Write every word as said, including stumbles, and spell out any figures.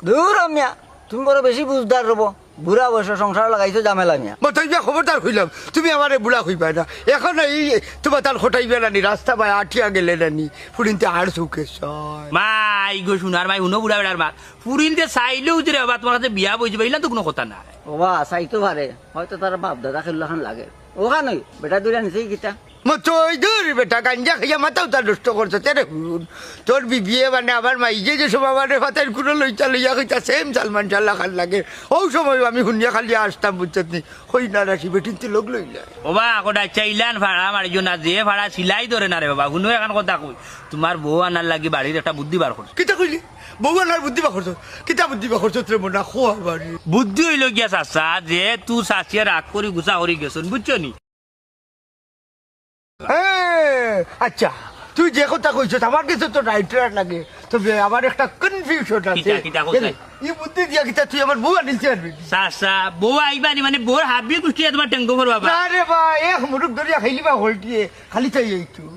দূর মিয়া, তুমি বড় বেশি বুঝদার রবো। বুড়া বয়সে সংসার লাগাইছো ঝামেলা মিয়া। মতই মিয়া, খবরদার কইলাম, তুমি আমারে বুড়া কইবায় না। এখন এই তুমার তান খটাইবে না নি, রাস্তা বায় আটিয়া গেলে না নি, ফুরিন্তে আর চউখে চায়। মাই গো, সোনার মাই, হুনো বুড়া বেড়ার মাত। ফুরিন্তে চাইলেও যে রে বাবা, তুমার কাছে বিয়া বইছে, ইলা তো কুনু কথা নাই। বাবা, চাইতো পারে, হয়তো তার বাপ দাদা খেললো খান লাগে। ওখানে বেটা দুইটা নিচেই কিতা? মতই দূর বেটা, গাঞ্জা খাইয়া মাথা উতা নষ্ট করছো, তেরে হুন। তোর বিবিয়ে মানে আমার মাইজে যে সময় আমারে ফাতাইর কুলো লইতা লইয়া কইতা, "সেম সালমান শাহ লাখান লাগে।" অউ সময় আমি হুনিয়া খালি আসতাম, বুঝছত নি? কই না রাশি বেটিন্তে লগ লইলা। ওবা, কটা চাইলান ফাড়া মারিও না, যে ফাড়া সিলাই ধরে না রে বাবা। হুনো এখান কথা কই, তুমার বউ আনার লাগি বাড়ির একটা বুদ্ধি বার করছো। কিতা কইলি? বউ আনার বুদ্ধি বার করছো? কিতা বুদ্ধি বার করছো রে মনা? খো আবার। বুদ্ধি অইলো গিয়া চাচা, যে তুই চাচিয়ে রাগ করি গুছা করি গেছন, বুঝছো নি? হ্যাঁ, আচ্ছা, তুই যে কথা কইছস, আমার কাছে তো রাইট রাইট লাগে, তবে আমার একটা কনফিউশন আছে। কিতা, কিতা কইছে? এই বুদ্ধি দিয়া কিতা তুই আমার বউ আনিতে পারবি? চাচা, বউ আইবা নি মানে বউর হাবি গুষ্টি তুমার টেঙ্গো করবা বা? না রে বা, এক মুরুক ধরিয়া খাইলি বা হলটিয়ে, খালি চাই এই তো।